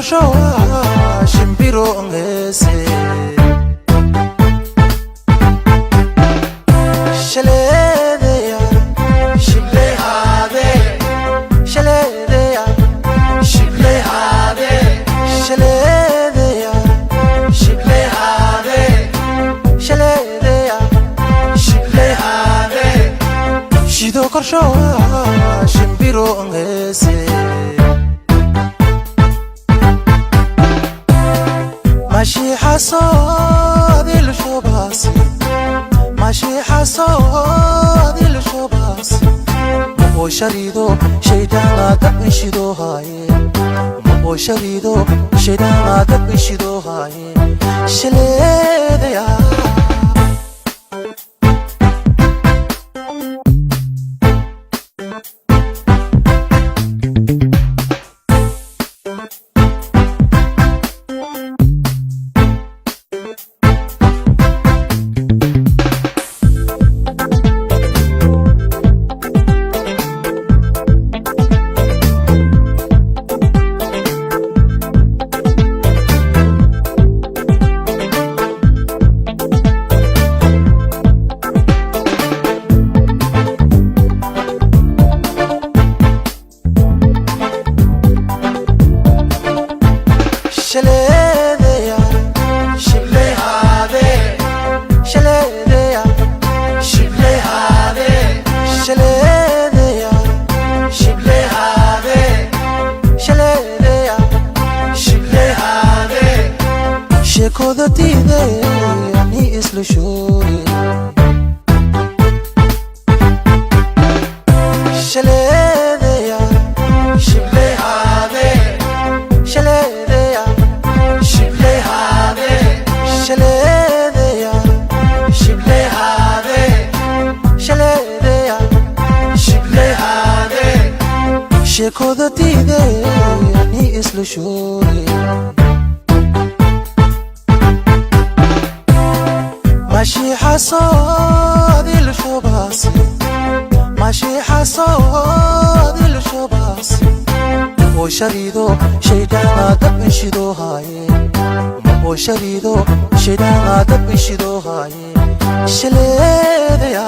korsho shimbiro ngese Shaledeya shible habe Shaledeya shible habe Shaledeya shible habe Shaledeya shible habe Shido korsho shimbiro ngese ماشي حصاد الشباس ماشي حصاد الشباس مبوشريدو شيطان دبشدو هاي مبوشريدو شيطان دبشدو هاي شليديا Shaledeya shible habe Shaledeya shible habe Shaledeya shible habe Shaledeya shible habe Shekoda tide ani isla shuri Shaledeya shible habe Shaledeya shible habe Shaledeya shible habe Shaledeya shible habe Shekoda tide ani isla shuri ماشي حصاد الشباس ماشي حصاد الشباس مبوشريدو شيطان دبشدو هاي مبوشريدو شيطان دبشدو هاي شليديا.